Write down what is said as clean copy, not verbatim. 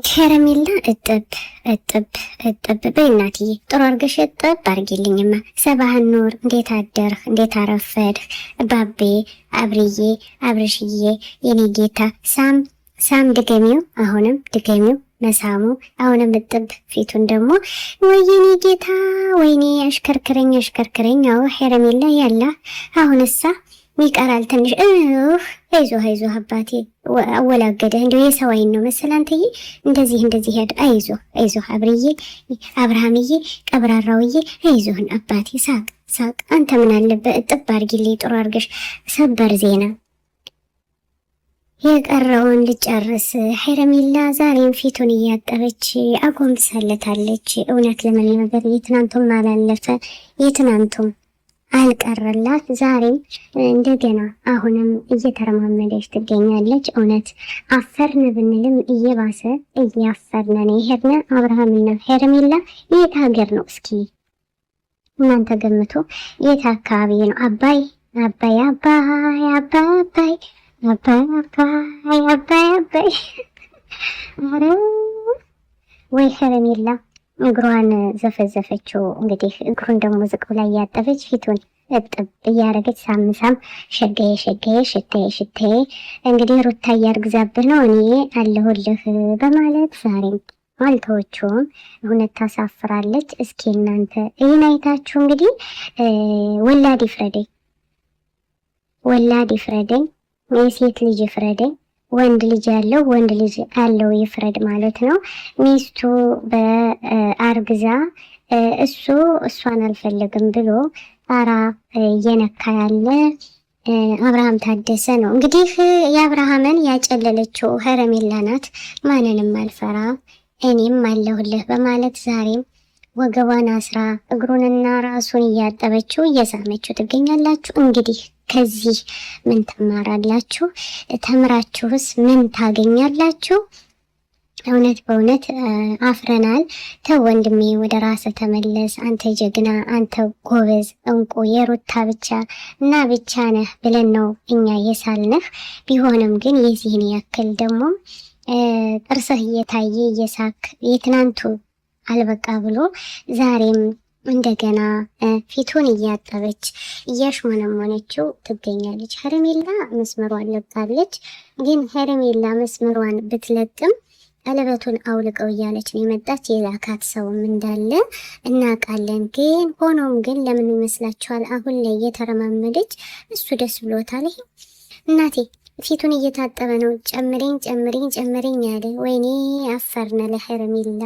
ሄረሜላ እጥብ እጥብ እጥብ በይ እናትዬ፣ ጥሩ አርገሽ እጥብ አርጊልኝማ። ሰባህን ኑር፣ እንዴት አደርህ? እንዴት አረፈድህ? ባቤ፣ አብርዬ፣ አብርሽዬ፣ የኔ ጌታ፣ ሳም ሳም፣ ድገሚው፣ አሁንም ድገሚው መሳሙ፣ አሁንም እጥብ ፊቱን ደግሞ ወይኔ ጌታ፣ ወይኔ አሽከርክረኝ፣ አሽከርክረኝ። አዎ ሄረሜላ ያላ አሁንሳ ይቀራል ትንሽ። እህ አይዞህ አይዞህ አባቴ አወላገደህ። እንደው የሰው አይን ነው መሰል አንተዬ፣ እንደዚህ እንደዚህ ያድ አይዞህ አይዞህ አብርዬ፣ አብርሃምዬ፣ ቀብራራውዬ አይዞህን አባቴ። ሳቅ ሳቅ። አንተ ምን አለበት እጥብ አድርጊልኝ ጥሩ አድርገሽ። ሰበር ዜና የቀረውን ልጨርስ። ሄረሜላ ዛሬም ፊቱን እያጠበች አጎንብሳለታለች። እውነት ለመናገር የትናንቱም አላለፈ የትናንቱም አልቀረላት። ዛሬም እንደገና አሁንም እየተረማመደች ትገኛለች። እውነት አፈርን ብንልም እየባሰ እያፈርን ነው የሄድነ። አብርሃምና ሄርሜላ የት ሀገር ነው? እስኪ እናንተ ገምቶ የት አካባቢ ነው? አባይ አባይ አባይ አባይ አባይ አባይ አባይ አባይ አባይ። ኧረ ወይ ሄርሜላ እግሯን ዘፈዘፈችው። እንግዲህ እግሩን ደግሞ ዝቅ ብላ እያጠበች ፊቱን እጥብ እያደረገች ሳም ሳም፣ ሸጋዬ ሸጋዬ፣ ሽታዬ ሽታዬ፣ እንግዲህ ሩታ እያርግዛብህ ነው እኔ አለሁልህ በማለት ዛሬም አልተወችውም። እውነት ታሳፍራለች። እስኪ እናንተ ይህን አይታችሁ እንግዲህ ወላድ ይፍረደኝ፣ ወላድ ይፍረደኝ፣ የሴት ልጅ ይፍረደኝ። ወንድ ልጅ ያለው ወንድ ልጅ ያለው ይፍረድ ማለት ነው። ሚስቱ በአርግዛ እሱ እሷን አልፈለግም ብሎ ጣራ እየነካ ያለ አብርሃም ታደሰ ነው። እንግዲህ የአብርሃምን ያጨለለችው ሄረሜላ ናት። ማንንም አልፈራ እኔም አለሁልህ በማለት ዛሬም ወገቧን አስራ እግሩንና ራሱን እያጠበችው እየሳመችው ትገኛላችሁ። እንግዲህ ከዚህ ምን ትማራላችሁ? ተምራችሁስ ምን ታገኛላችሁ? እውነት በእውነት አፍረናል። ተው ወንድሜ፣ ወደ ራስህ ተመለስ። አንተ ጀግና፣ አንተ ጎበዝ፣ እንቁ የሩታ ብቻ እና ብቻ ነህ ብለን ነው እኛ የሳልነህ። ቢሆንም ግን የዚህን ያክል ደግሞ ጥርስህ እየታየ እየሳክ የትናንቱ አልበቃ ብሎ ዛሬም እንደገና ፊቱን እያጠበች እያሽሞነሞነችው ትገኛለች። ሄርሜላ መስመሯን ለቃለች። ግን ሄርሜላ መስመሯን ብትለቅም ቀለበቱን አውልቀው እያለች ነው የመጣች። የላካት ሰውም እንዳለ እናውቃለን። ግን ሆኖም ግን ለምን ይመስላችኋል አሁን ላይ እየተረማመደች? እሱ ደስ ብሎታል። ይሄ እናቴ ፊቱን እየታጠበ ነው። ጨምሬኝ ጨምሬኝ ጨምሬኝ ያለ ወይኔ አፈርነ ለሄርሜላ።